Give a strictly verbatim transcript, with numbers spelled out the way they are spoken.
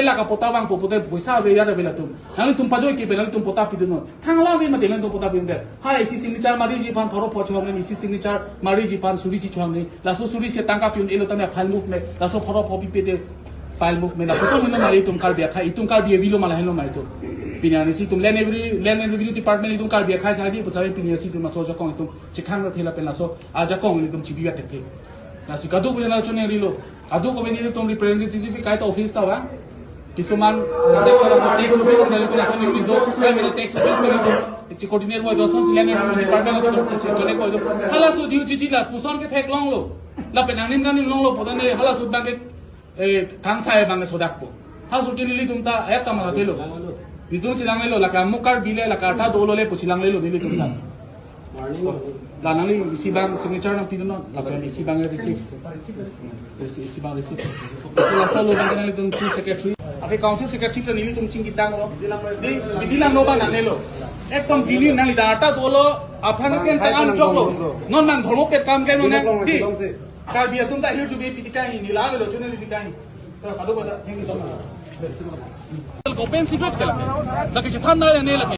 Laka patta vangpo pute poisa ave, ya ave latum. Nanglitum pajoi ke pen nanglitum patta pidunnon. Thang alam ave mate nanglitum patta pidunnon. Ha isi signature mariji aphan pharo pho chohang ni, isi signature mariji aphan suri isi chohang ni. Laso suri isi tangka pi-un-elo tame file mukme. Laso pharo pho pipe te file mukme. Lapuson henlo ma itum Karbi akhei, itum Karbi avelo ma lahenlo ma itum. Pini arni si itum land revenue, land and revenue department itum Karbi akhei sadi pusari pini si itum laso ajakong itum chekhang thela pen laso ajakong itum chibi atek the. Lasi kadokave nangchoningri lo. Kadokave nelitum representative kaita office ta vang. Kisuman, eh, tax office, nelitum laso nelitum do, kami tax office nelitum. Ichi coordinate voido, lason si land and revenue department nelitum, ichi connect voido. Halaso duty chiti lapuson ke theklonglo. Lapen angnin kan longlo, putane halaso abang ke, eh, kangsai abang ke sodakpo. Halaso ke nelitum ta, ayat ta mathalo. Nelitum chelanglelo, lake amuk Karbi le, lake arta dolo le pu chelanglelo nelitum ta. La nangli isi abang signature nangpidunnon, lapen isi abang receipt. Isi, isi abang receipt. Laso lo abang nelitum two secretary. Aphi council secretary ke nelitum chingkitanglo. Di, bidi langno abang nangnelo. Ekdom jini nangli ta arta dolo, aphan ke tang an joklo. Non nang dhormo ke kam ke non nang. Di. Karbi atum ta hirjubi pitikai ni la lo chune pitikai. Kado kado. Thank you so much. Open secret ke lake. Lake chethan nai ne lake.